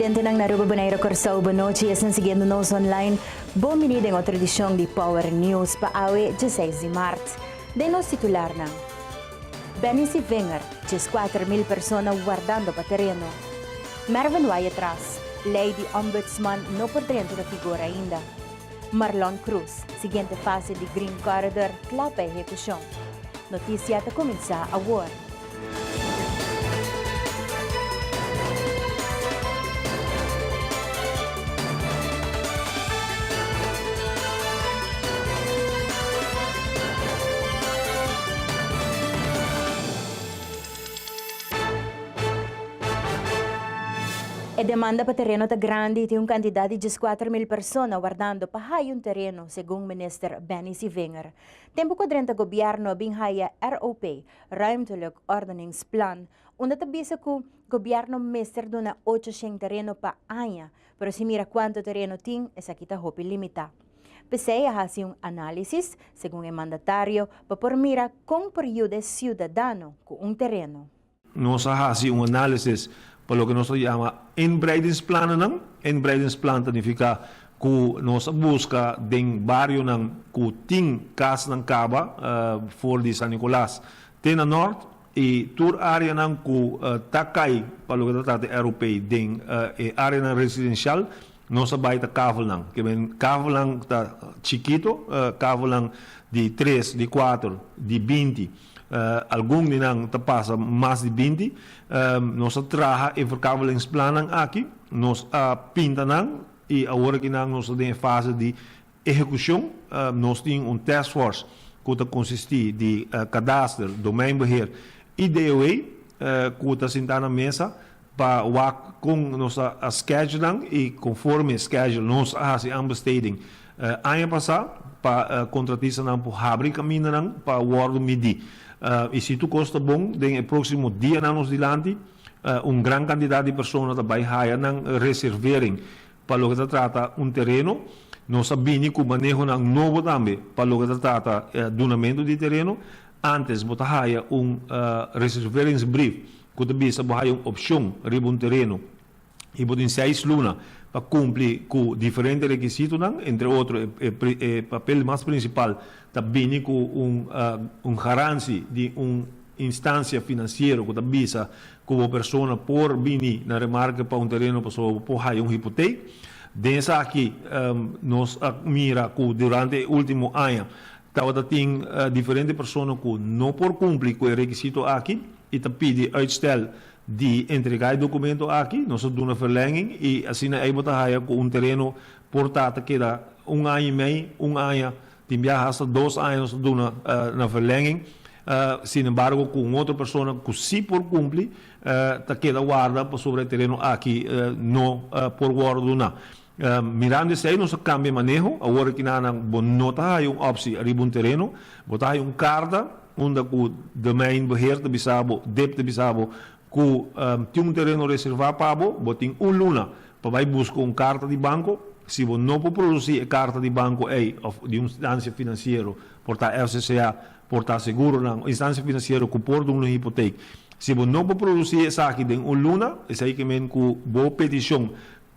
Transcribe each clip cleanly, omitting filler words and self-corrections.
Televidentenan na Aruba, Bonaire, Kòrsou, bon nochi. Esnan siguiendo nos online, bon bini den otro edishon di Power News pa awe dieseis di mart. Den nos titularnan, Benny Sivinger, 14.000 persona wardando pa tereno. Mervin Wyatt-Ras, Ley di Ombudsman no por drenta na vigor ainda. Marlon Cruz, Siguiente fase di Green Corridor kla pa ehekushon. Notisia ta kuminsá awor. E demanda pa tereno ta grandi y tin un cantidad di 14.000 persona wardando pa haya un tereno, segun Minister Benny Sevinger. Tempo cu a drenta gobierno a bin haya ROP, Ruimtelijk Ordeningsplan, unda ta bisa cu gobierno mester duna 800 tereno pa aña, pero si mira cuanto tereno tin, esaki ta hopi limita. P'esei a haci un analisis, segun e mandatario, pa por mira con por yuda e ciudadano cu un tereno. Nos a haci un analisis pa loke nos ta yama inbreidingsplannennan. Inbreidingsplan ta nifica cu nos a busca den barionan cu tin casnan caba for di San Nicolas te na Nort y tur areanan cu ta cay pa loke ta trata e ROP den e areanan residencial nos a bay ta kavelnan. Ke men kavelnan ta chikito, kavelnan di tres, di cuater, di binti. Algun di nan ta pasa mas di 20. Nos a traha e verkavelingsplannan aki, nos a pinta nan i awor aki nan nos ta den e fase di ehekushon. Nos tin un taskforce ku ta konsistí di Kadaster, Domeinbeheer i DOE ku ta sintá na mesa pa wak kon nos a schedule nan i konforme schedule nos a hasi aanbesteding aña pasá pa kontratistanan por habri kamindanan pa wòrdu midí. I si tur kos ta bon den e próksimo dianan nos dilanti un gran kantidat di persona ta bai haya nan reservering pa loke ta trata un tereno. Nos a bini ku manehonan nobo tambe pa loke ta trata dunamentu di tereno. Antes bo ta haya un reserveringsbrief ku ta bisa bo haya un opshon riba un tereno i bo tin seis luna pa kumpli ku diferente rekisitonan, entre otro e papel mas prinsipal ta bini ku un un garansi di un instansia finansiero ku ta bisa ku bo persona por bini na remarke pa un tereno pasobra bo por haya un hipotek. Den esaki nos a mira ku durante e ultimo aña tabata tin diferente persona ku no por kumpli ku e rekisito aki i ta pidi uitstel di entregá e dokumento aki. Nos a duna verlenging i asina ei bo ta haya ku un tereno por ta ta keda un aña i mei, un aña, tin biaha hasta dos aña nos ta duna na verlenging. Sin embargo ku un otro persona ku si por kumpli ta keda warda pasobra e tereno aki no por wòrdu duná. Mirando esei nos a kambia e maneho, awor aki nan bo no ta haya un optie ariba un tereno, bo ta haya un karta unda ku Domeinbeheer ta bisa bo, dip ta bisa bo ku tin un tereno reservá pa bo, bo tin un luna pa bai buska un karta di banko, si bo no por produsí e karta di banko ei òf di un instansia finansiero, por ta FCCA, por ta seguronan, instansia finansiero ku por duna un hipotek, si bo no por produsí esaki den un luna, esei ke men ku bo petishon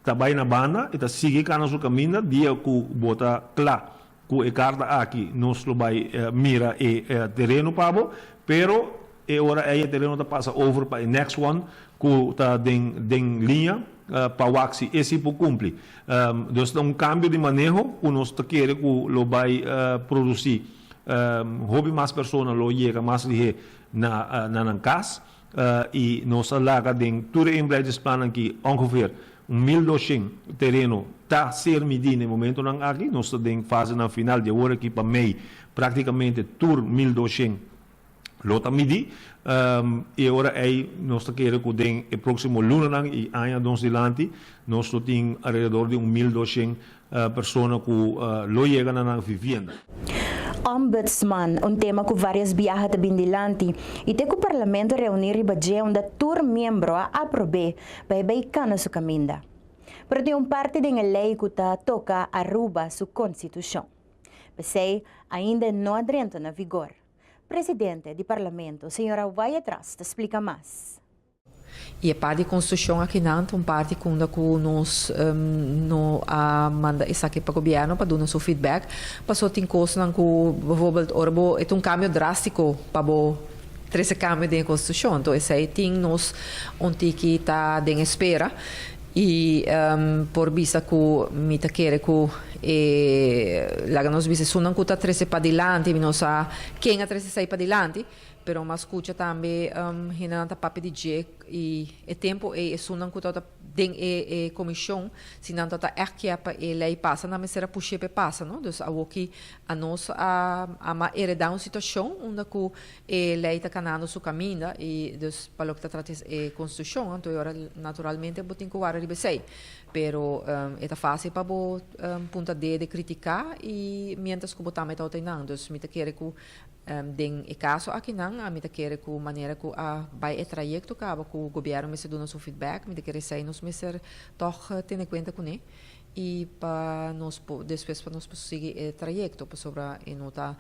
Ta bai na banda, e ta sigui kana su kaminda, dia ku bo ta kla ku e karta aki nos lo bai mira e tereno pa bo, pero e ora ei e tereno ta pasa over pa e next one ku ta den den liña pa wak si e si por kumpli. Dus ta un kambio di maneho ku nos ta kere ku lo bai produsi hopi mas persona lo yega mas lihé na nan kas. I nos a laga den tur e inbreidingsplannen aki ongeveer un 1200 tereno ta ser midí na e momentonan aki. Nos ta den fasenan final di awor aki pa mei praktikamente tur 1200 lo ta midí. I e ora ei nos ta kere ku den e próksimo lunanan i aña nos dilanti nos lo tin alrededor di un 1200 persona ku lo yega na nan vivienda. Ombudsman, un tema ku varios biaha ta bin dilanti i te ku Parlamento reuní riba dje unda tur miembro a aprob'é pa e bai kana su kaminda. Pero tin un parti den e lei ku ta toka Aruba su konstitushon. P'esei ainda e no a drenta na vigor. Presidente di Parlamento, señora Wyatt-Ras ta splika mas. Y e parti di construccion akinan ta un parti cunda cu nos no a manda esaki pa gobierno pa duna su feedback, paso tin cosnan cu bijvoorbeeld ora bo e ta un cambio drastico pa bo trece cambio den e constitucion, enton esey tin nos un tiki ta den espera y por bisa cu mi ta kere cu e laga nos bisa esunnan cu ta trece padilanti mi no sa ken a trece esey padilanti. Pero m'a scucha tambe hendenan ta papia di dje y e tempo ey esunnan cu tabata den e e comision si nan tabata echt kier pa e ley pasa nan mester a push'e p'e pasa no. Dus awoki anos a a m'a hereda un situacion unda cu e ley ta canando su caminda y dus pa loke ta trata e constitucion anto e ora naturalmente bo tin cu wara riba esey. Pero e ta facil pa bo punta dede critica y mientras cu bo tambe tabata eynan. Dus mi ta kere cu Den e kaso akinan ami ta kere ku manera ku a bai e trayekto kaba ku gobièrnu mester duna su feedback, mi ta kere esei nos mester tòg tene kuenta kuné i pa nos por despues pa nos por sigui e trayekto pasobra e no ta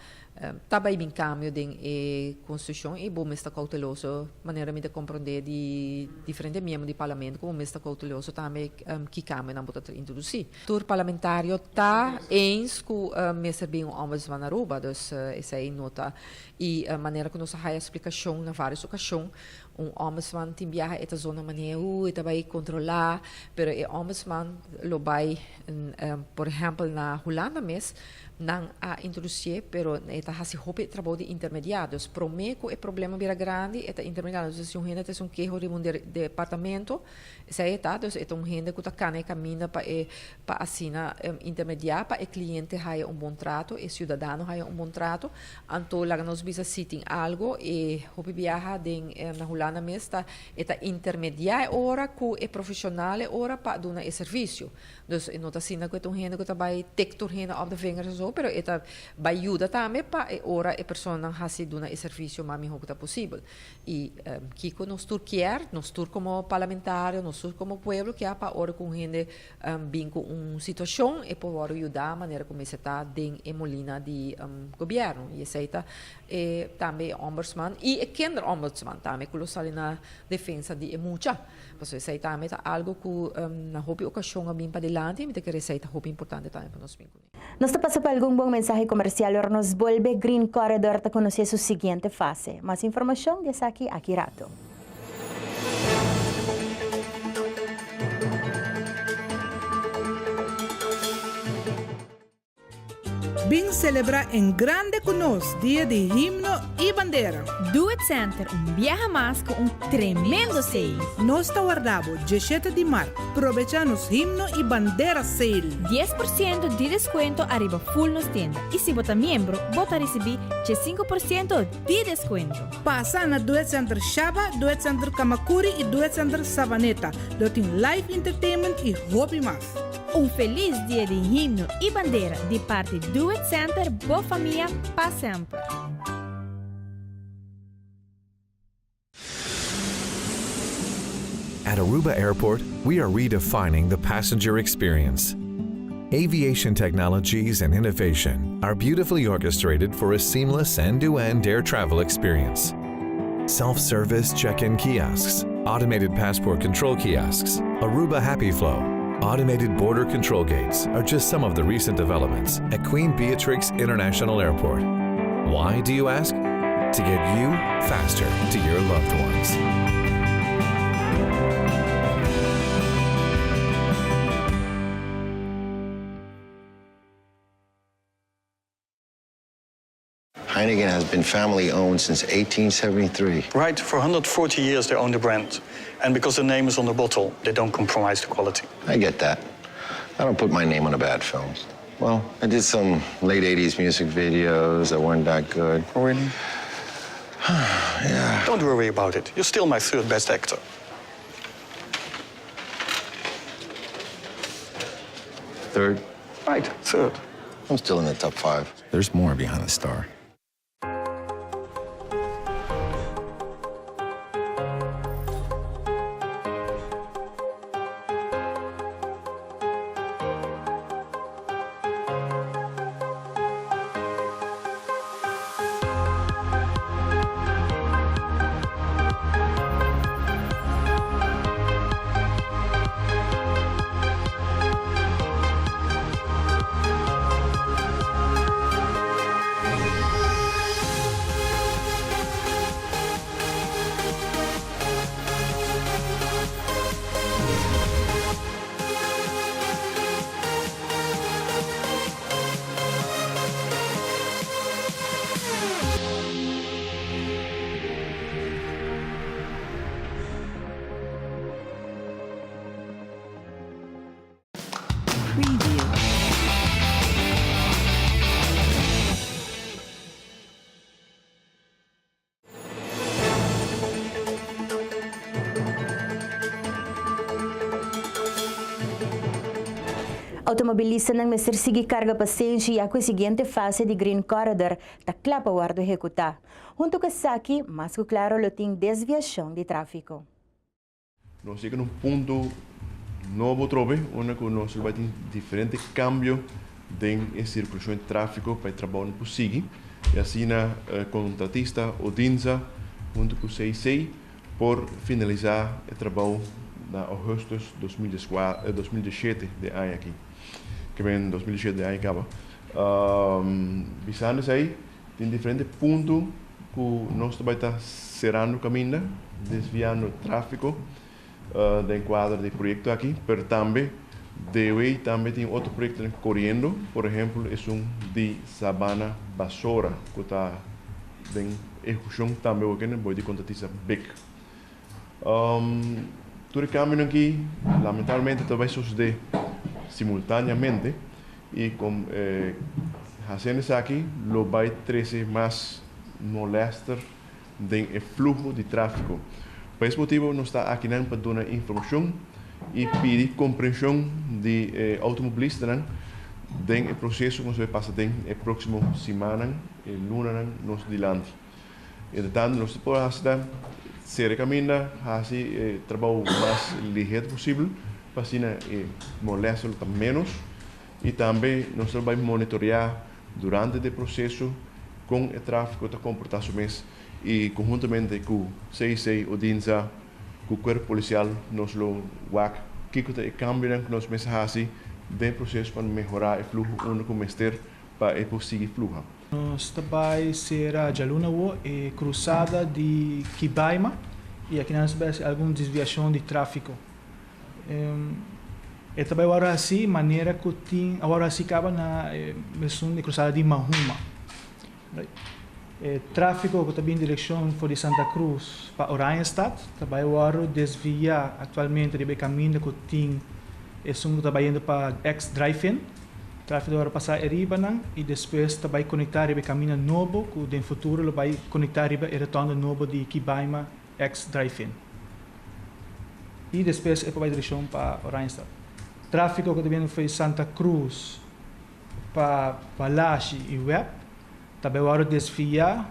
ta bai bin kambio den e konstitushon i bo mester ta kouteloso manera mi ta komprondé di diferente miembro di parlamento ku bo mester ta kouteloso tambe ki kambionan bo ta introdusí. Tur parlamentario ta eens cu mester bin un ombudsman na Aruba, dus esey no ta. Y manera cu nos a haya splicacion na varios ocasion, un ombudsman tin biaha e ta zona manera uh e ta bay controla, pero e ombudsman lo bay, por ehempel na Hulanda mes, nan a introducié, pero e ta haci hopi trabou di intermedia, dus prome cu e problema bira grandi e ta intermedia, dus si un hende ta haci un keho riba un departamento, Esei e ta, dus e ta un hende ku ta kana e kaminda pa e pa asina intermediá pa e kliente haya un bon trato, e siudadano haya un bon trato. Anto laga nos bisa si tin algo e hopi biaha den na Hulanda mes ta e ta intermediá e ora ku e profeshonal e ora pa duna e servisio. Dus e no ta asina ku e ta un hende ku ta bai tik tur hende òf de vingers òf so, pero e ta bai yuda tambe pa e ora e personanan hasi duna e servisio mas mihó ku ta posibel. Y kico nos tur kier, nos tur como parlamentario, nos tur como pueblo kier pa ora cu un hende bin cu un situacion e por worde yuda manera cu mester ta den e molina di gobierno. Y esey ta e tambe e ombudsman y e kinderombudsman tambe cu lo sali na defensa di e mucha. Pasobra esey tambe ta algo cu na hopi ocasion a bin padilanti y mi ta kere esey ta hopi importante tambe pa nos bin cune. Nos ta pasa pa algun bon mensahe komersial ora nos bolbe Green Corridor ta konosé su siguiente fase. Mas informashon di esaki aki rato. Bin celebra en grande cu nos Dia di Himno y Bandera. Do It Center un biaha mas cu un tremendo sale. Nos ta warda bo dieshete di mart. Probecha nos Himno y Bandera Sale. 10% di descuento ariba full nos tienda y si bo ta miembro bo ta ricibi 15% di descuento. Pasa na Do It Center Shaba, Do It Center Camacuri y Do It Center Savaneta. Lo tin live entertainment y hopi mas. Un feliz dia di Himno y Bandera di parti Do It Center, bo famia pa semper. At Aruba Airport, we are redefining the passenger experience. Aviation technologies and innovation are beautifully orchestrated for a seamless end-to-end air travel experience. Self-service check-in kiosks, automated passport control kiosks, Aruba Happy Flow, automated border control gates are just some of the recent developments at Queen Beatrix International Airport. Why, do you ask? To get you faster to your loved ones. Heineken has been family owned since 1873. Right, for 140 years they own the brand. And because the name is on the bottle, they don't compromise the quality. I get that. I don't put my name on a bad film. Well, I did some late 80s music videos that weren't that good. Oh, really? Yeah. Don't worry about it. You're still my third best actor. Third? Right, third. I'm still in the top five. There's more behind the star. Automobilistanan mester sigui carga pasenshi ya cu e siguiente fase di Green Corridor ta cla pa wordo ehecuta. Hunto cu esaki, mas cu claro lo tin desviacion di trafico. Nos yega na un punto nobo trobe unda ku nos lo bai tin diferente kambio den e sirkulashon di tráfiko pa e trabounan por sigui i asina kontratista Odinsa huntu ku CIC por finalisá e trabou na ougùstùs 2017 di e aña aki, ke men 2017 di e aña kaba. Bisando esei tin diferente punto ku nos ta bai ta serando kaminda, desviando tráfiko den kuadro di e proyekto aki, pero tambe DW tambe tin otro proyektonan koriendo, por ehempel esun di Sabana Basora ku ta den ehekushon tambe awor kende boi di kontratista big. Tur e kambionan aki lamentablemente ta bai sosodé simultaneamente i kon hasiendo esaki lo bai trese mas molèster den e fluho di tráfiko. Pa es motibu nos ta akinan pa duna informashon i pidi komprenshon di e outomobilistanan den e proseso ku nos bai pasa den e próksimo simannan i lunanan nos dilanti. Entretantu nos ta por hasi ta sera e kaminda, hasi e trabou mas liher posibel pa asina e molèster lo ta ménos i tambe nos ta bai monitoreá durante di e proseso kon e tráfiko ta komportá su mes i konhuntamente ku CIC, Odinsa, ku Kuerpo Polisial nos lo wak kiko ta e kambionan ku nos mester hasi den e proseso pa mehorá e fluho unda ku mester pa e por sigui fluha. Nos ta bai sera djaluna awo e krusada di Kibaima i akinan nos ta bai hasi algun desviashon di tráfiko. E ta bai wòrdu hasi manera ku tin a wòrdu hasi kaba na e mesun di krusada di Mahuma. E tráfiko ku ta bin direkshon for di Santa Cruz pa Oranjestad ta bai wòrdu desviá aktualmente riba e kaminda ku tin esun ku ta bayendo pa ex drive-in. Tráfiko ta wòrdu pasá e ribanan i despues ta bai konektá riba e kaminda nobo ku den futuro lo bai konektá riba e rotònde nobo di Kibaima ex drive-in. I despues e por bai direkshon pa Oranjestad. Tráfiko ku ta bini for di Santa Cruz pa Balashi i Web ta bai wòrdu desviá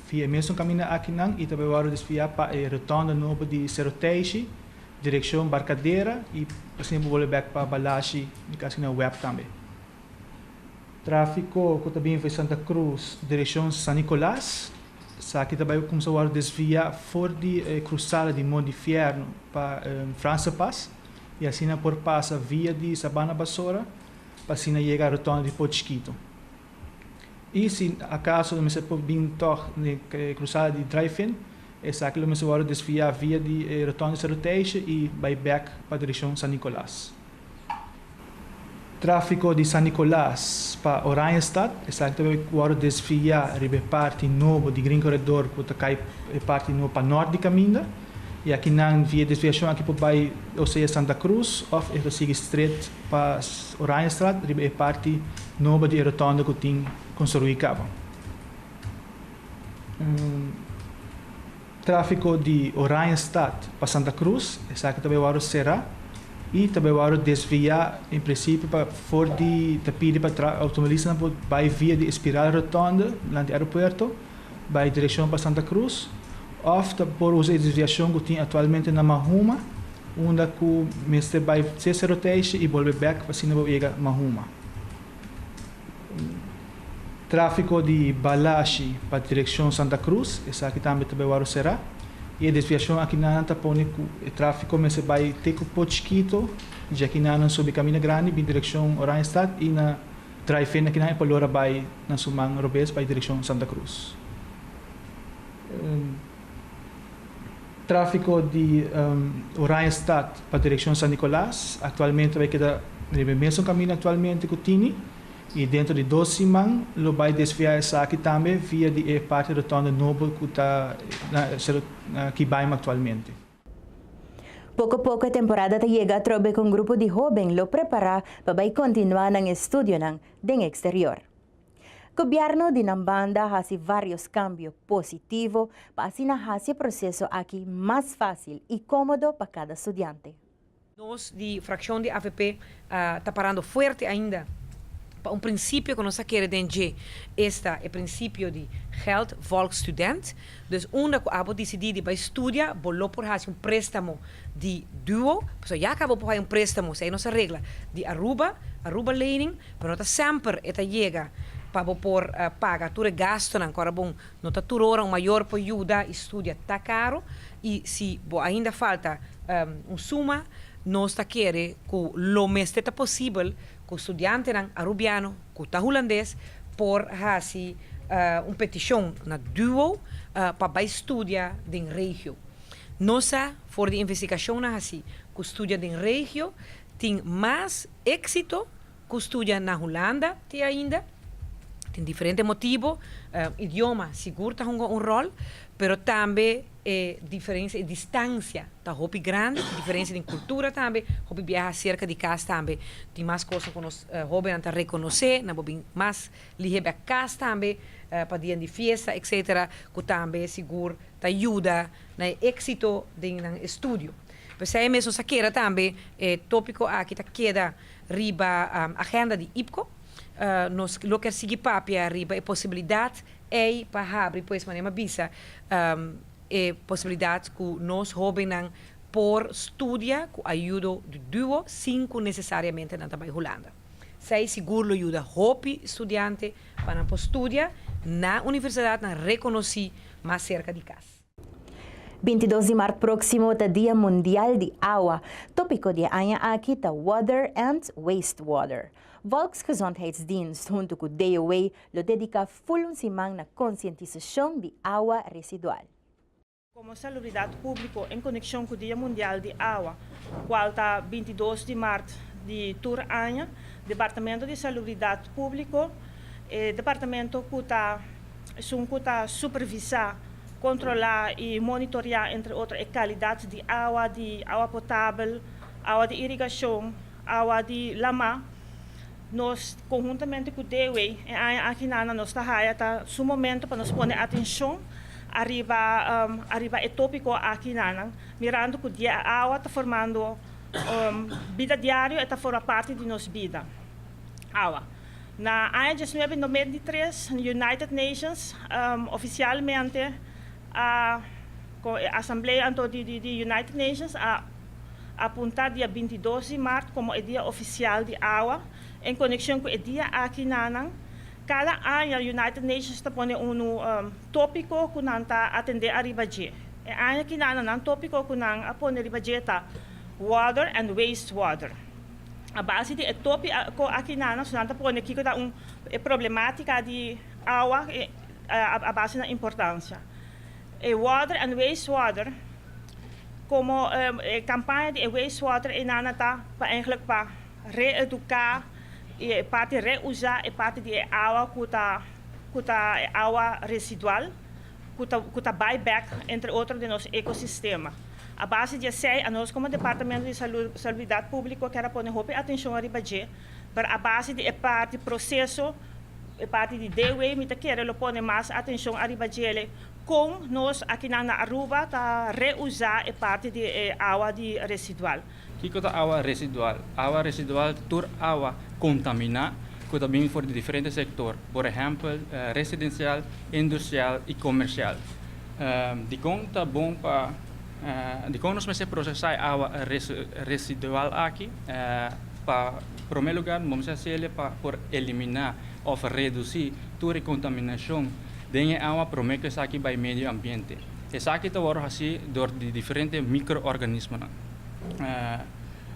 via e mesun kaminda akinan i ta bai wòrdu desviá pa e rotònde nobo di Sero Teishi direkshon Barcadera i asina bo bolbe bèk pa Balashi i kasi na Web tambe. Tráfiko ku ta bini for di Santa Cruz direkshon San Nicolas, esaki ta bai kumsa wòrdu desviá for di e krusada di Monte Fierno pa Franse Pas i asina por pasa via di Sabana Basora pa asina yega rotonda di Port Chiquito. I si akaso lo mester por bin tòg n'e krusada di Drive-In, esaki lo mester wòrdu desviá via di e rotonda di Cerro Teixe i bai bèk pa direkshon San Nicolas. Tráfiko di San Nicolas pa Oranjestad, esaki ta bai wòrdu desviá riba e parti nobo di Green Corredor ku ta kai e parti nobo pa nòrt di kaminda. I akinan via e desviashon aki por bai o sea Santa Cruz òf e ta sigui stret pa Oranjestraat riba e parti nobo di e rotonde ku tin konstruí kaba. Tráfiko di Oranjestad pa Santa Cruz, esaki ta bai wòrdu será i ta bai wòrdu desviá en prinsipio pa for di ta pidi pa outomobilistanan por bai via di e spiral rotonde dilanti aeropuerto bai direkshon pa Santa Cruz òf ta por usa e desviashon ku tin aktualmente na Mahuma unda ku mester bai Cesar Roteishi i bolbe bèk pa asina bo yega Mahuma. Tráfiko di Balashi pa direkshon Santa Cruz, esaki tambe ta bai wòrdu será i e desviashon akinanan ta pone ku e tráfiko mester bai te ku Pochkito dje akinanan subi Kaminda Grandi bin direkshon Oranjestad i na Drive-in akinan e por lora bai na su man robes bai direkshon Santa Cruz. Tráfiko di Oranjestad pa direkshon San Nicolas aktualmente bai keda riba e mesun kaminda aktualmente ku tini i dentro di dos siman lo bai desviá esaki tambe via di e parti rotonde nobo ku ta na Kibaima aktualmente. Poko poko e temporada ta yega atrobe ku un grupo di hóben lo prepará pa bai kontinuá nan estudionan den eksterior. Gobièrnu di nan banda a hasi vários kambio positivo pa asina hasi e proseso aki mas fásil i kómodo pa kada studiante. Nos di fraccion di avp ta parando fuerte ainda pa un principio cu nos a kere den dje, esta e principio di geld volgt student. Dus unda cu abo dicidi di bay studia, bo lo por haci un prestamo di duo, pasobra ya caba bo por haya un prestamo, esey nos a regla, di Aruba, Aruba lening, pero no ta semper e ta yega pa bo por paga tur e gastonan, cu ora bon no ta tur ora un mayor por yuda y studia ta caro, y si bo ainda falta un suma, nos ta kere cu lo mester ta posibel cu studiantenan Arubiano cu ta Hulandes por haci un peticion na duo pa bay studia den regio. Nos sa for di investigacionnan haci cu studia den regio tin mas exito cu studia na Hulanda te ainda. Tin diferente motibo, idioma sigur ta hunga un rol, pero tambe e diferencia, e distancia ta hopi grandi, diferencia den cultura tambe, hopi biaha cerca di cas tambe tin mas cosnan cu nos hobennan ta reconoce, nan por bin mas lihe bek cas tambe pa dianan di fiesta etc. Cu tambe sigur ta yuda na e exito den nan estudio. P'esei mes nos a keda tambe e topico aki ta keda riba agenda di IPKO. Nos lo kier sigui papia riba e posibilidad ey pa habri pues manera mi a bisa e posibilidad cu nos hobennan por studia cu ayudo di duo sin cu necesariamente nan ta bay Hulanda. Esey sigur lo yuda hopi studiante pa nan por studia na universidadnan reconoci mas cerca di cas. 22 di maart proximo ta Dia Mundial di Awa. Topico di e aña aki ta Water and Wastewater. Volksgezondheidsdienst hunto cu DOW lo dedica full un siman na concientisacion di awa residual. Como Salubridad Publico en conexion cu Dia Mundial di Awa, cual ta 22 di maart di tur aña, Departamento di Salubridad Publico, e departamento cu ta esun cu ta supervisa, controla y monitorea entre otro e calidad di awa, di awa potabel, awa di irigacion, awa di lama. Nos conhuntamente cu DW e aña aki nana nos ta haya ta su momento pa nos pone atencion ariba ariba e topico aki nana, mirando cu di awa ta formando bida diario, e ta forma parti di nos bida. Awa. Na aña 1993, United Nations oficialmente a e asamblea anto di di United Nations a apunta dia 22 di maart como e dia oficial di awa. En conexion cu e dia aki nanan, cada aña United Nations ta pone un topico cu nan ta atende ariba dje. E aña aki nanan, nan topico cu nan a pone riba dje ta Water and Wastewater. A base di e topico aki nan so nan ta pone kico ta un e problematica di awa a base na importancia. E water and wastewater como e campaña di e wastewater eynan ta pa eigenlijk pa reeduca y e parti reusa e parti di e awa cu ta e awa residual cu ta bay back entre otro den nos ecosistema. A base di esey, nos como Departamento di Salubridad Publico kier pone hopi atencion riba dje, pero a base di e parti proceso, e parti di DW, mi ta kere lo pone mas atencion ariba dje con nos aki na Aruba ta reusa e parti di awa di residual. Kico ta awa residual? Awa residual tur awa contamina cu ta bin for di diferente sector, por ehempel, residencial, industrial y comercial. Di con ta bon pa di con nos mester procesa awa residual aki? Pa prome lugar, nos haci pa por elimina of reduci tur e contaminacion den awa prome cu esaki bay medio ambiente. Esaki ta wordo haci door di diferente microorganismo.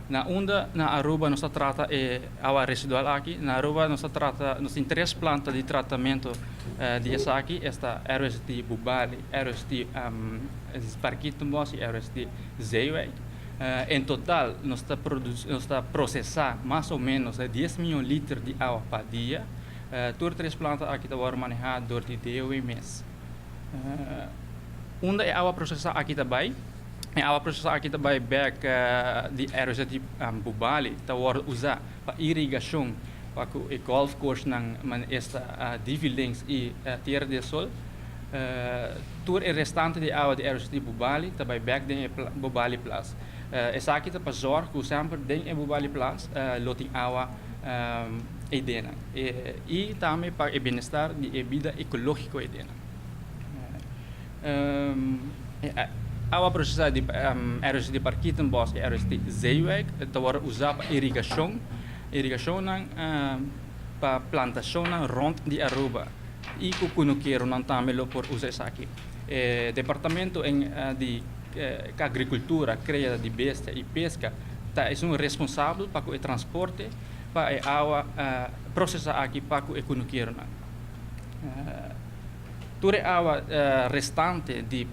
Na unda na Aruba nos ta trata e awa residual aki? Na Aruba nos ta trata, nos tin tres planta di tratamento di esaki, esta RST Bubali, RST Parkietenbos y RST Zeewijk. En total nos ta procesa mas o menos 10 miyon liter di awa pa dia. Tur tres planta aki ta maneha door di DOW mes. Unda e awa procesa aki ta bay? E awa procesa aki ta bay back di RST Bubali, ta usa pa irigacion pa e golf course nan esta Divi Links y Tierra del Sol. Tur e restante di awa di RST Bubali ta bay back den Bubali Plas. Esaki ta pa zorg ku semper den e Bubali Plas lo tin awa eidenan i tambe pa e bienestar di e bida ekológiko eidenan. Awa prosesá di ROC di Parkietenbos i ROC di Zeewijk ta wòrdu usá pa irigashon, irigashonnan pa plantashonnan rònt di Aruba i ku kunukeronan tambe lo por usa esaki. E departamento di agrikultura, krea di bestia i peska ta esun responsabel pa ku e transporte pa e awa prosesá aki pa ku e kunukeronan. Tur e awa restante di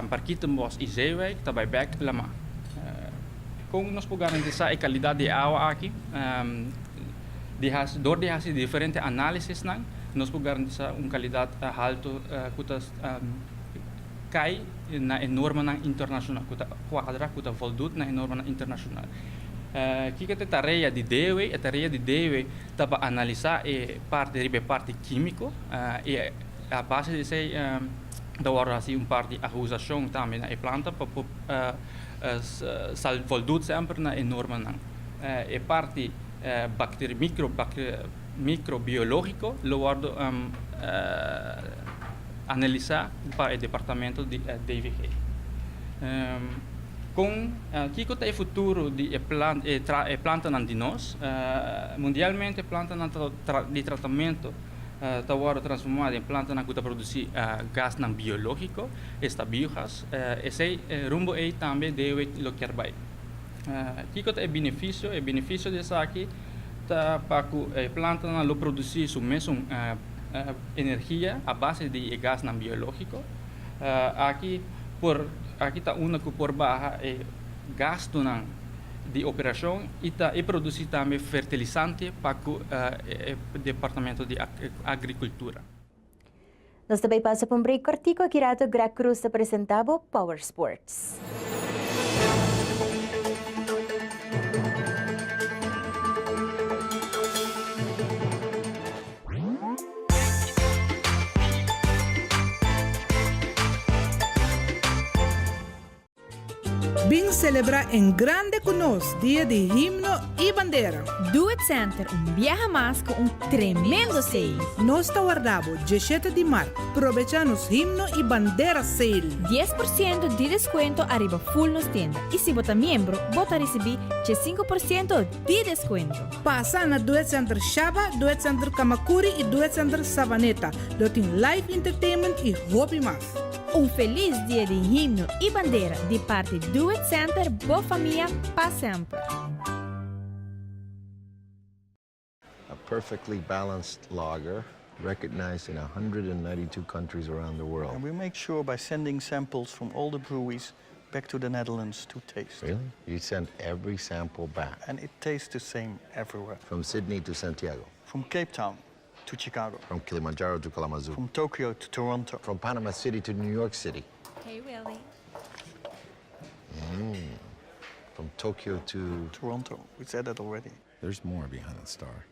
Parkietenbos i Zeewijk ta bai bek lamá. Kon nos por garantisá e kalidat di e awa aki? Dor di hasi diferente análisisnan nos por garantisá un kalidat haltu ku ta kai na e normanan internashonal, ku ta kuadra, ku ta voldut na e normanan internashonal. Kiko ta e tarea di DEW? E tarea di DEW ta pa analisá e parti riba e parti kímiko i a base di esei ta wòrdu hasi un parti ahusashon tambe na e planta pa por sal voldut semper na e normanan. E parti bakteri mikro mikrobiológiko lo wòrdu analisá pa e departamento di DVG. Kon, kiko ta e futuro di e plant e tra e plantanan di nos? Mundialmente plantanan ta di tratamentu ta wòrdu transformá den plantanan ku ta produsí gasnan biológiko, esta biogas. Esei rumbo ei tambe DOW lo kier bai. Kiko ta e benefisio? E benefisio di esaki ta pa ku e plantanan lo produsí su mesun energia a base di e gasnan biológiko. Aki por aki ta unda ku por baha e gastunan di operashon i ta e produsí tambe fertilisante pa ku e departamento di agrikultura. Nos ta bay pasa pa un break cortico aki rato Greg Cruz ta presenta bo Power Sports. Bin celebra en grande cu nos Dia di Himno y Bandera. Do It Center un biaha mas cu un tremendo sale. Nos ta warda bo dieshete di mart. Probecha nos Himno y Bandera Sale. 10% di descuento ariba full nos tienda y si bo ta miembro bo ta ricibi 5% di descuento. Pasa na Duet Center Shaba, Duet Center Camacuri y Duet Center Savaneta. Lo tin live entertainment y hopi mas. Un felis dia di himno y bandera di parti Duet Center bo famia pa semper. A perfectly balanced lager recognized in 192 countries around the world. And we make sure by sending samples from all the breweries back to the Netherlands to taste. Really? You send every sample back? And it tastes the same everywhere. From Sydney to Santiago? From Cape Town to Chicago. From Kilimanjaro to Kalamazoo. From Tokyo to Toronto. From Panama City to New York City. Hey, Willie. Mm. From Tokyo to... Toronto. We said that already. There's more behind the star.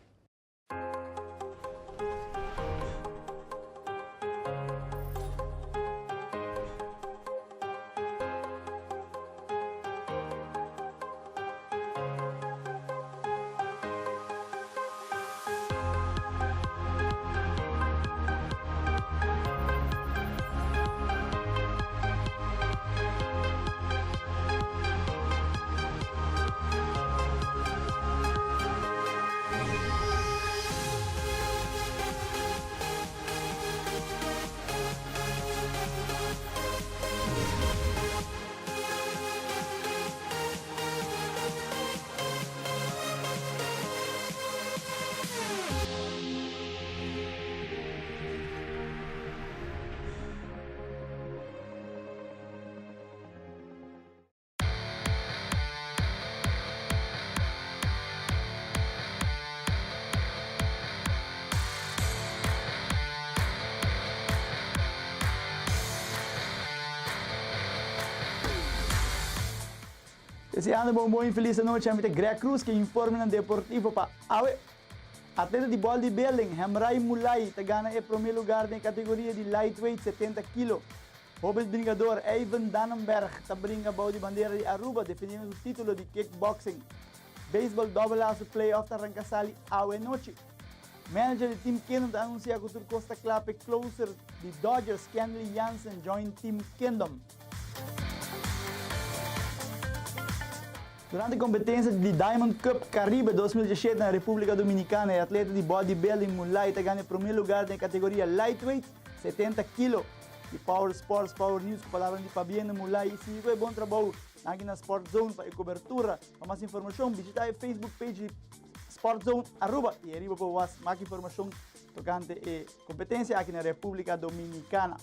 Deseando bo un bon y feliz anochi, ami ta Greg Cruz ke informenan deportivo pa awe. Atleta di bòl di building, Hemray Mulay ta gana e prome lugar den e kategoria di lightweight 70 kilo. Hoben bringador Ivan Dannenberg ta bringa bou di bandera di Aruba defendiendo su titulo di kickboxing. Baseball Double A su playoff ta ranca sali awe nochi. Manager di Team Kingdom ta anuncia cu tur cos ta cla p'e closer di Dodgers Kenley Jansen join Team Kingdom. Durante competencia di Diamond Cup Caribe 2017 na Republica Dominicana e atleta di bodybuilding Mulay ta gana e prome lugar den e categoria lightweight, 70 kilo. Di Power Sports Power News cu palabra di pabien na Mulay y sigui cu e bon trabou. Danki na Sport Zone pa e cobertura. Pa mas informacion bishita e Facebook page di Sport Zone Aruba y ariba por was mas informacion tocante e competencia aki na Republica Dominicana.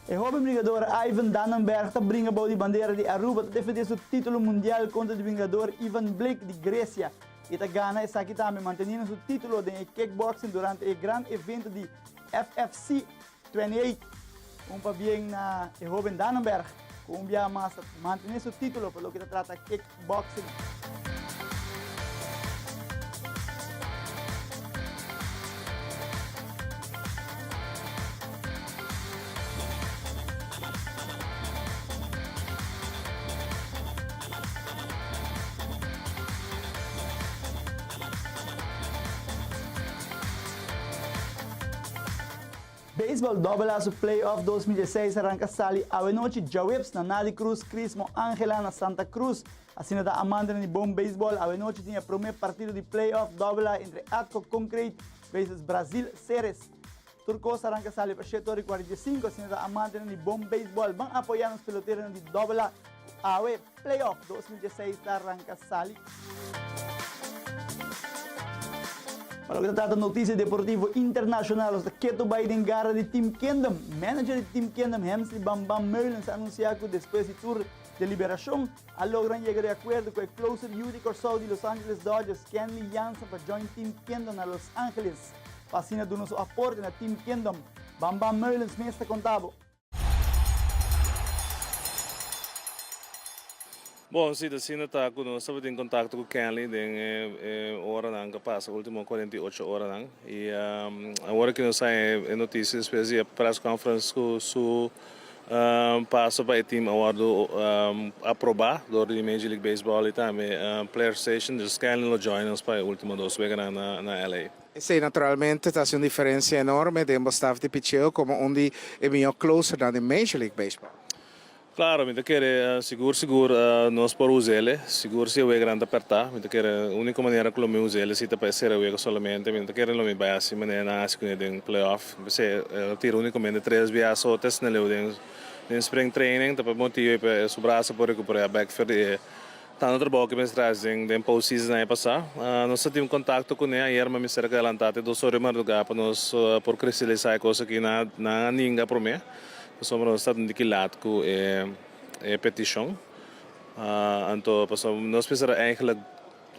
E hoben bringador Ivan Dannenberg ta bringa bou di bandera di Aruba ta defende su titulo mundial contra di bringador Ivan Blake di Grecia y ta gana esaki tambe manteniendo su titulo den e kickboxing durante e gran evento di FFC 28. Un pabien na e hoben Dannenberg cu un biaha mas ta mantene su titulo pa loke ta trata kickboxing. Beisbòl Dòbel A su play-off 2016 a ranka sali awenochi djaweps na Nadi Cruz Crismo Angela na Santa Cruz. Asina ta amantenan di bon beisbòl awenochi tin e promé partido di play-off Dòbel A entre Atco Concrete versus Brazil Ceres. Tur kos a ranka sali pa shete ora i 45 asina ta amantenan di bon beisbòl ban apoyá nos peloteronan di Dòbel A ku awe play-off 2016 ta ranka sali. Pa loke ta trata noticia deportivo internacional, nos ta keto bay den gara di Team Kingdom. Manager di Team Kingdom, Hemsley Bam Bam Meulens, a anuncia cu despues di tur deliberacion, a logra yega di acuerdo cu e closer yu di Corsou di Los Angeles Dodgers, Kenley Jansen, pa join Team Kingdom na Los Angeles, pa asina duna su aporte na Team Kingdom. Bam Bam Meulens mes ta conta bo. Bon, si ta asina ta ku nos tabatin kontakto ku Kenley den e oranan ku a pasa, ultimo 48 oranan. I awor ku nos haña e notisia despues di e press conference ku su paso pa e team a wòrdu aprobá dor di Major League Baseball i tambe Player Association, dus Kenley lo join nos pa e ultimo dos weganan na LA. Esei naturalmente ta hasi un diferensia enorme den bo staf di picheo komo un di e mihó closernan di Major League Baseball. Claro, mi ta kere sigur sigur nos por us'ele, sigur si e weganan ta pertá. Mi ta kere unico manera cu lo mi us'ele si ta pa e sera wega solamente. Mi no ta kere lo mi bai hasi manera nan hasi cune den playoff. P'esei el a tira unicamente tres biaha so te sneleu den den spring training. Ta pa e motibo ei pa e su brasa por recuperá bek for di e tanto trabou cu mester hasi den den postseason aña pasá. Nos ta tin contacto cune ayer ma mester a adelantá te dos ora di mardugá pa nos por cristalisá e cos aki. Nan a ninga prome. Pasobra nos ta di kilat ku e e petishon. Anto pasobra nos mester a eigenlijk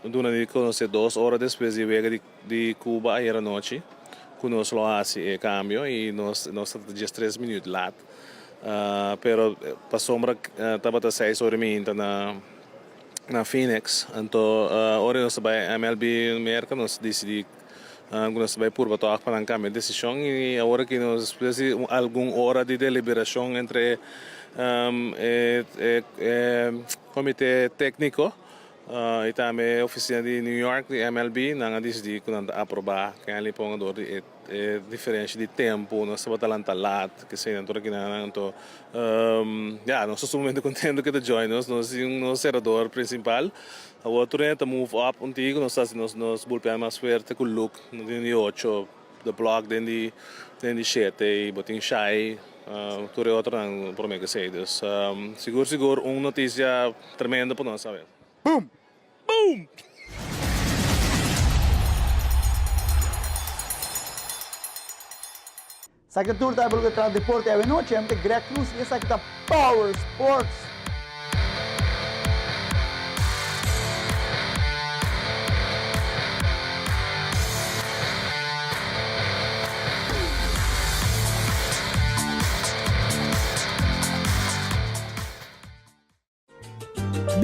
duna di konosé dos ora despues di wega di di Cuba ayer anochi ku nos lo hasi e kambio i nos nos ta diestres minuut lat. Pero pasobra tabata seis ora i meinta na na Phoenix anto ora nos ta bai MLB Merka nos disidí Ku nos ta bai purba tòg pa nan kambia desishon i awor aki nos despues di algun ora di deliberashon entre e komite tekniko i tambe e ofisina di New York di MLB nan a disidí ku nan ta aprobá Kenley Ponga dor di e diferensha di tempu nos tabata lanta lat kesei tur aki nan anto ya nos ta sumamente kontento ku e ta join nos nos tin nos serador prinsipal. Awor tur hende ta move up un tiki ku nos ta hasi nos nos bullpen mas fuerte ku Luke no tin di ocho, The Block den di den di shete i bo tin Shai tur e otronan prome ku esei. Dus sigur sigur un notisia tremendo pa nos awe. Boom! Boom! Esaki ta tur ta pa loke ta trata deporte awe nochi. Ami ta Greg Cruz y esaki ta Power Sports.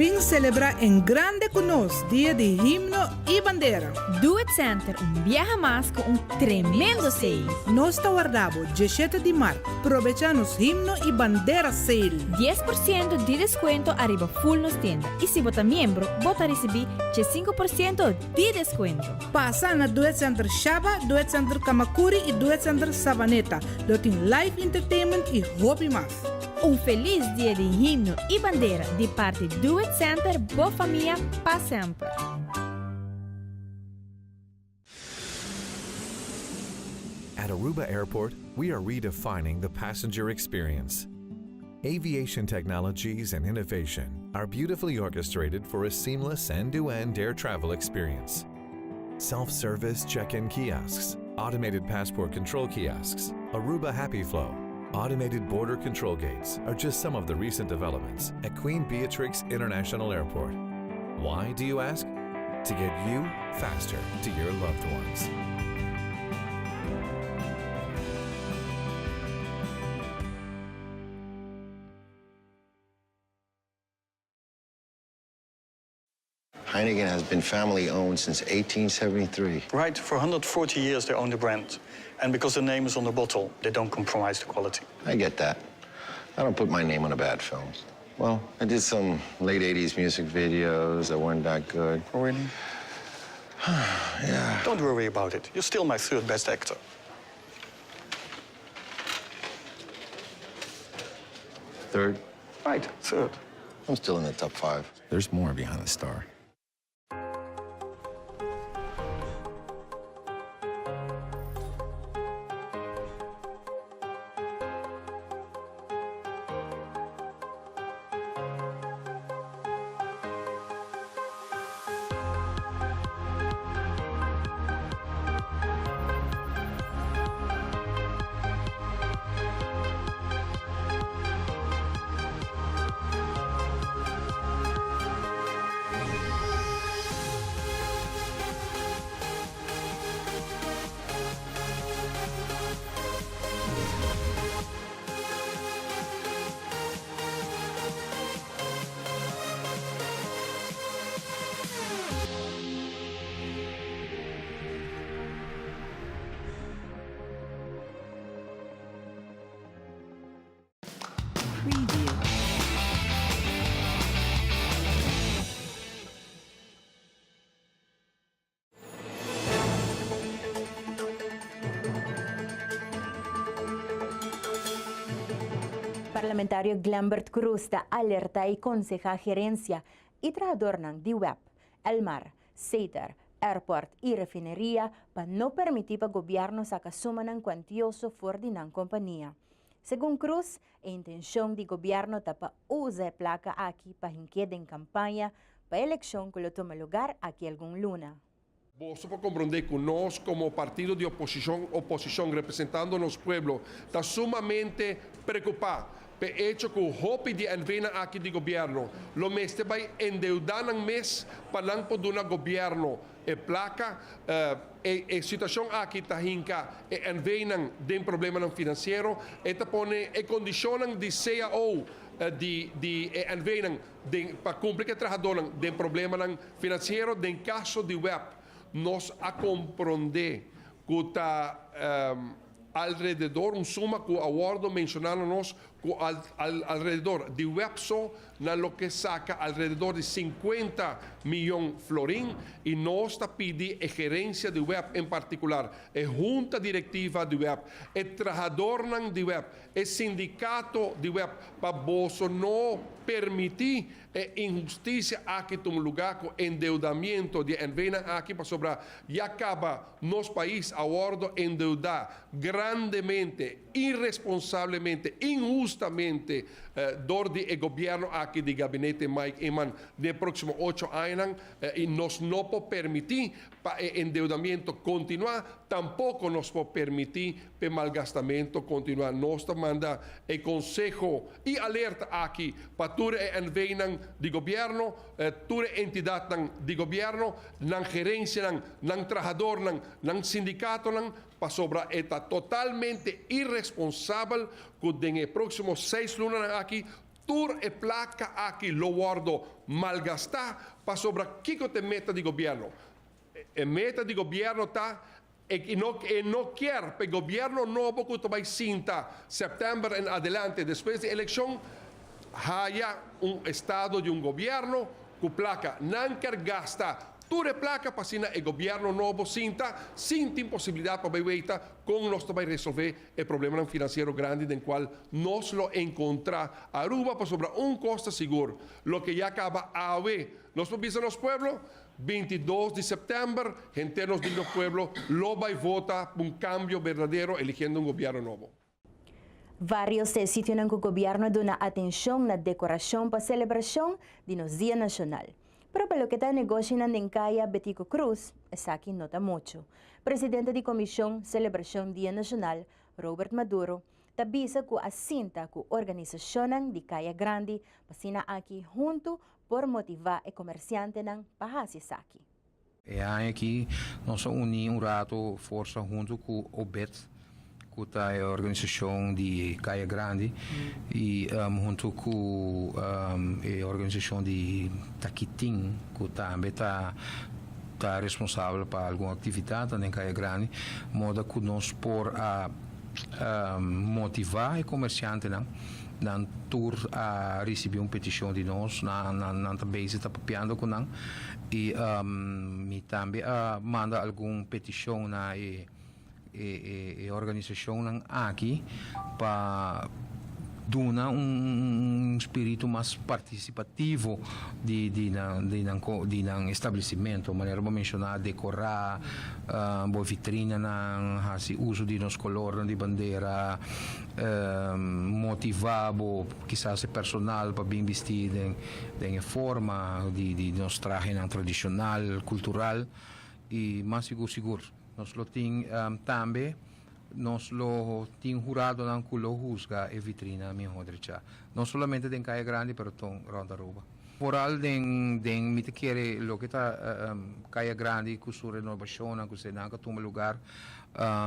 Bin celebra en grande cu nos Dia di Himno y Bandera. Do It Center un biaha mas cu un tremendo sale. Nos ta warda bo diesshete di mart. Probecha nos Himno y Bandera Sale. 10% di descuento ariba full nos tienda y si bo ta miembro bo ta ricibi 15% di descuento. Pasa na Do It Center Shaba, Do It Center Camacuri y Do It Center Savaneta. Lo tin live entertainment y hopi mas. Un feliz dia di himno y bandera di parti Do It Center bo famia pa semper. At Aruba Airport, we are redefining the passenger experience. Aviation technologies and innovation are beautifully orchestrated for a seamless end-to-end air travel experience. Self-service check-in kiosks, automated passport control kiosks, Aruba Happy Flow, automated border control gates are just some of the recent developments at Queen Beatrix International Airport. Why, do you ask? To get you faster to your loved ones. Heineken has been family owned since 1873. Right, for 140 years they own the brand. And because the name is on the bottle, they don't compromise the quality. I get that. I don't put my name on a bad film. Well, I did some late 80s music videos that weren't that good. Oh, really? yeah. Don't worry about it. You're still my third best actor. Third? Right, third. I'm still in the top five. There's more behind the star. Parlamentario Glenbert Croes ta alerta y conseha gerencia y trahadornan di web, Elmar, Seter, Airport y Refineria pa no permiti pa gobierno saca sumanan cuantioso for di nan compania. Segun Croes, e intencion di gobierno ta pa usa e placa aki pa hink'e den campaña pa eleccion cu lo tuma lugar aki algun luna. Boso por comprende cu nos como partido di oposicion, oposicion representando nos pueblo, ta sumamente preocupa p'e hecho cu hopi di NVnan aki di gobierno lo mester bay endeuda nan mes pa nan por duna gobierno e placa. E e situacion aki ta hinca e NVnan den problemanan financiero, e ta pone e condicionnan di cao di di e NVnan den pa cumpli cu e trahadornan den problemanan Finansiero den kaso di web nos a komprondé ku ta alrededor un suma ku a wòrdu menshoná na nos ku alrededor di web so nan lo ke saka alrededor di sinkuenta miyon florin i nos ta pidi e gerensia di web en partikular e hunta direktiva di web e trahadornan di web e sindikato di web pa boso no permití E inhustisia aki tuma lugá ku endeudamiento di e NVnan aki pasobra ya kaba nos pais a wòrdu endeudá grandemente, iresponsablemente, inhustamente dor di e gobièrnu aki di Gabinete Mike Eman den e próksimo ocho añanan i nos no por permití pa e endeudamiento kontinuá, tampoko nos por permití p'e malgastamento kontinuá. Nos ta manda e konseho i alerta aki pa tur e NVnan di gobièrnu, tur e entidatnan di gobièrnu, nan gerensianan, nan trahadornan, nan sindikatonan, pasobra e ta totalmente iresponsabel ku den e próksimo seis lunanan aki, Tur e placa aki lo wordo malgasta pasobra kico ta e meta di gobierno? E meta di gobierno ta e no e no kier pa e gobierno nobo cu ta bay sinta september en adelante despues di eleccion haya un estado di un gobierno cu placa. Nan kier gasta tur e placa pa asina e gobierno nobo sinta sin tin posibilidad pa bay weita con nos ta bay resolve e problemanan financiero grandi den cual nos lo encontra Aruba pasobra un cos ta sigur, loke ya caba awe nos por bisa nos pueblo, 22 di september henter nos digno pueblo lo bay vota pa un cambio berdadero eligiendo un gobierno nobo. Varios ta e sitionan cu gobierno a duna atencion na decoracion pa celebracion di nos Dia Nacional. Pero pa loke ta negoshinan den caya Betico Croes, esaki no ta mucho. Presidente di Comision Celebracion Dia Nacional, Robert Maduro, ta bisa cu a sinta cu organisacionnan di Caya Grandi pa asina aki hunto por motiva e comerciantenan pa haci esaki. E aña aki nos a uni un rato forsa hunto cu OBED, cu ta e organisacion di Caya Grandi, y hunto cu e organisacion di Takitin, cu tambe ta ta responsabel pa algun actividadnan den Caya Grandi, moda cu nos por a motiva e comerciantenan. Nan tur a ricibi un peticion di nos, nan ta bezig ta papiando cu nan y mi tambe a manda algun peticion na e e organisacionnan aki pa duna un spiritu mas participativo di di nan di nan di nan establecimento manera bo menciona decora bo vitrinanan haci uso di nos colornan di bandera motiva bo kisas e personal pa bin bisti den den e forma di di nos trahenan tradicional cultural y mas sigur sigur. Nos lo tin tambe nos lo tin huradonan cu lo huzga e vitrina miho drecha. No solamente den Caya Grandi pero ton rond Aruba. Vooral den den mi ta kere loke ta Caya Grandi cu su renovacionnan cu esnan a tuma lugar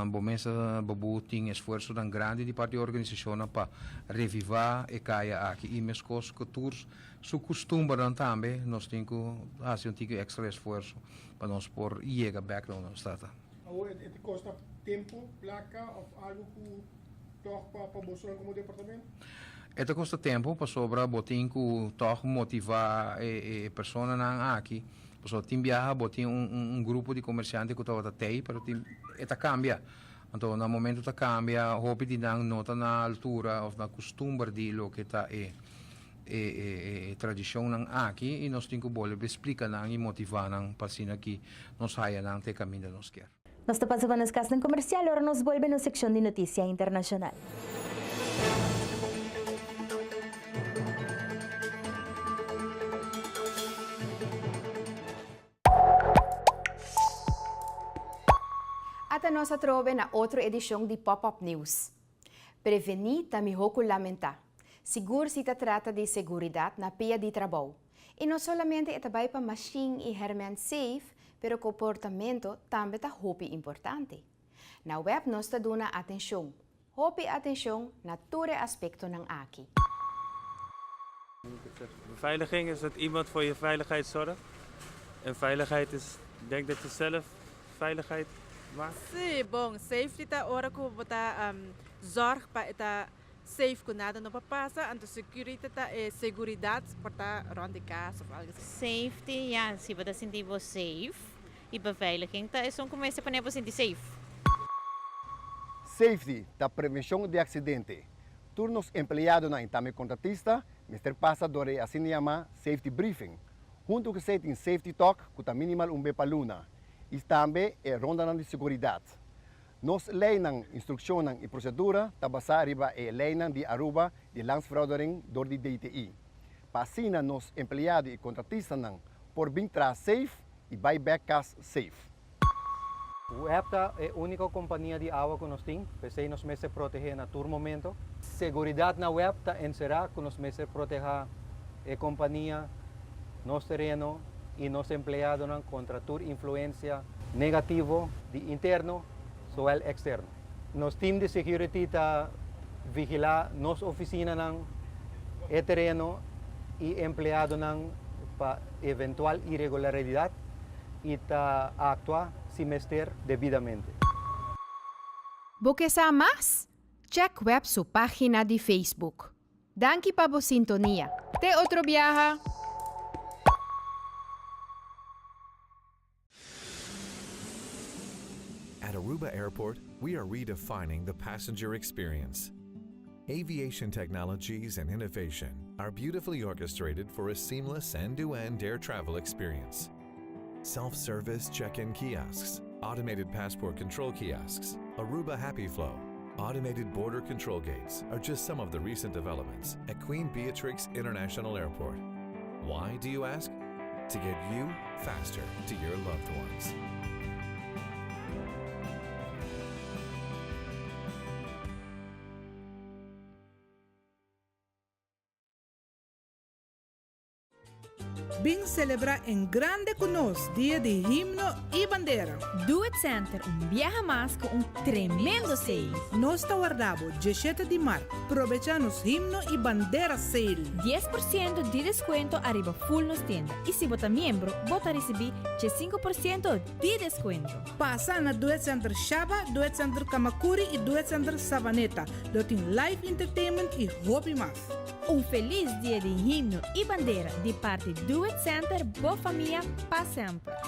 bo mes a bo tin esfuerzonan grandi di parti di organisacionnan pa reviva e caya aki y mescos cu tur su custumbernan tambe nos tin cu haci un tiki extra esfuerzo. Pa nos por yega bek na unda nos ta ta. Awor e ta kosta tempo, plaka of algu ku tòg pa pa bosonan komo departamento? E ta kosta tempo pasobra bo tin ku tòg motivá e e personanan aki. Pasobra tin biaha bo tin un un grupo di komersiante ku tabata tei pero tin e ta kambia. Anto na momento ta kambia hopi di nan no ta na altura of na kustumber di loke ta e e tradishonnan aki i nos tin ku bolbe splika nan i motivá nan pa asina ki nos haya nan te kaminda nos kier. Nos ta pasa pa nos kasnan komersial ora nos bolbe nos sekshon di notisia internashonal. Ata nos atrobe na otro edishon di Pop Up News. Prevení ta mihó ku lamentá. Sigur si ta trata di seguridat na pia di trabou. I no solamente e ta bai pa mashin i hèrmènt safe, pero komportamentu tambe ta hopi importante. Na web nos ta duna atenshon, hopi atenshon na tur e aspektonan aki. Beveiliging is dat iemand voor je veiligheid zorgt. En veiligheid is, denk dat je zelf veiligheid maakt. Sí, bon, safety ta ora ku bo ta zorg pa e ta safe ku nada no por pasa, anto security ta e seguridat por ta rònt di kas òf algu asina. Safety, ya, si bo ta sinti bo safe i beveiliging ta esun ku mester pone bo sinti safe. Safety ta prevenshon di aksidente. Tur nos empleadonan i tambe kontratista mester pasa dor e asina yamá safety briefing. Huntu ku esei tin safety talk ku ta minimal un be pa luna i tambe e rondanan di seguridat. Nos leinan, instrukshonnan i prosedura ta basá riba e leinan di Aruba di Landsverordening dor di DTI. Pa asina nos empleado i kontratistanan por bin traha safe i bai bèk kas safe. Web ta e úniko kompania di awa ku nos tin, p'esei nos mester protehé na tur momento. Seguridat na web ta enserá ku nos mester protehá e kompania, nos tereno i nos empleadonan kontra tur influensia negativo di interno zowel eksterno. Nos team di security ta vigilá nos ofisinanan. e tereno i empleadonan pa eventual iregularidat i ta aktua si mester debidamente. Bo ke sa mas? Check web su página di Facebook. Danki pa bo sintonia. Te otro biaha! At Aruba Airport, we are redefining the passenger experience. Aviation technologies and innovation are beautifully orchestrated for a seamless end to end air travel experience. Self service check in kiosks, automated passport control kiosks, Aruba Happy Flow, automated border control gates are just some of the recent developments at Queen Beatrix International Airport. Why, do you ask? To get you faster to your loved ones. Bin celebra en grande cu nos Dia di Himno y Bandera. Do It Center un biaha mas cu un tremendo sale. Nos ta warda bo dieshete di mart. Probecha nos Himno y Bandera Sale. 10% di descuento ariba full nos tienda y si bo ta miembro bo ta ricibi 5% di descuento. Pasa na Do It Center Shaba, Do It Center Camacuri y Do It Center Savaneta. Lo tin live entertainment y hopi mas. Un felis dia di himno y bandera di parti Do It Center bo famia pa semper.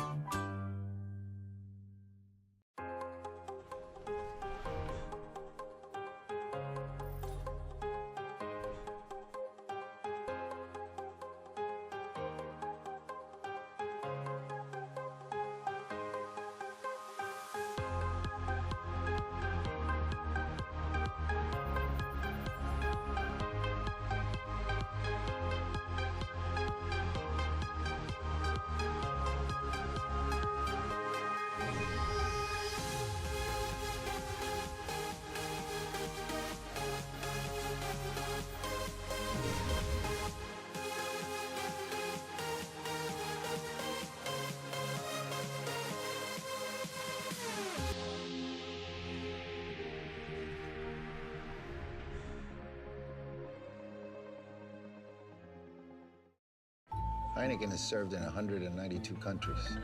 Heineken has served in 192 countries.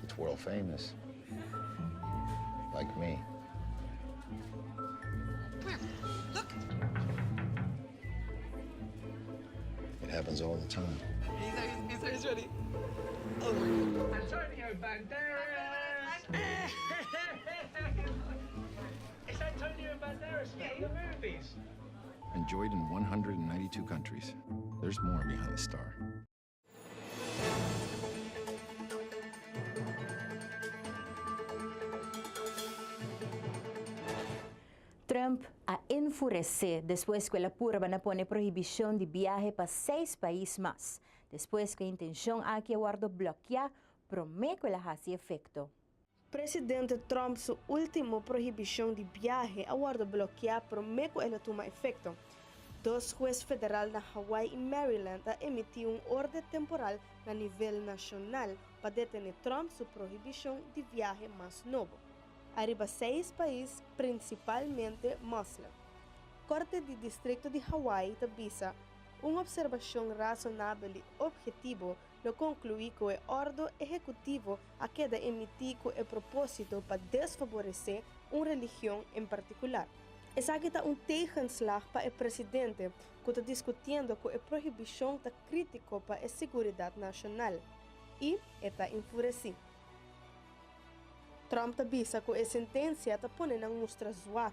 It's world famous. Like me. Where? Look. It happens all the time. He's, he's, he's ready. Oh my God. Antonio Banderas! It's Antonio Banderas from the movies. Enjoyed in 192 countries. There's more behind the star. Trump a enfuresé despues ku el a purba na pone prohibishon di biahe pa seis pais mas, despues ku e intenshon aki a wòrdu blòkiá promé ku el a hasi efekto. Presidente Trump su último prohibishon di biahe a wòrdu blòkiá promé ku el a tuma efekto. Dos hues federal na Hawaii i Maryland a emití un orde temporal na nivel nashonal pa detené Trump su prohibishon di viahe mas nobo. Ariba seis pais, prinsipalmente moslim. Korte di Distrikto di Hawaii ta bisa, Un opservashon rasonabel i ophetivo lo konkluí ku e òrdo ehekutivo a keda emití ku e propósito pa desfaboresé un religion en partikular. Esaki ta un tegenslag pa e presidente, ku ta diskutiendo ku e prohibishon ta krítiko pa e siguridat nashonal, i e ta enfuresí. Trump ta bisa ku e sentensia ta pone nan mustra zwak.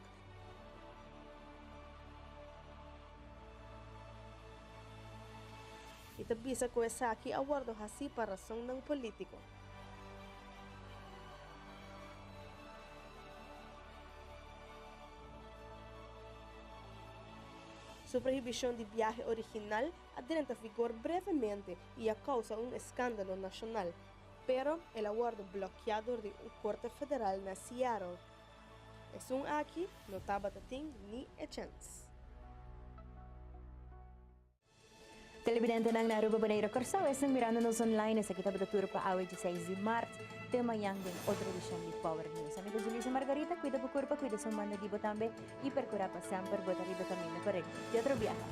I ta bisa ku esaki a wòrdu hasí pa rasonnan polítiko. Su prohibishon di biahe original a drenta vigor brevemente i a kousa un eskándalo nashonal. Pero el a wòrdu blòkiá dor di un korte federal na Seattle. Esun aki no tabata tin ni e chèns. Televidentenan na Aruba, Bonaire, Kòrsou, esnan mirando nos online, esaki tabata tur pa awe 16 di mart. Te mañan den otro edishon di Power News. Ami ta Julissa Margarita, kuida bo kurpa, kuida su manda di bo tambe i perkurá pa semper bo ta riba kaminda korekto. Te otro biaha.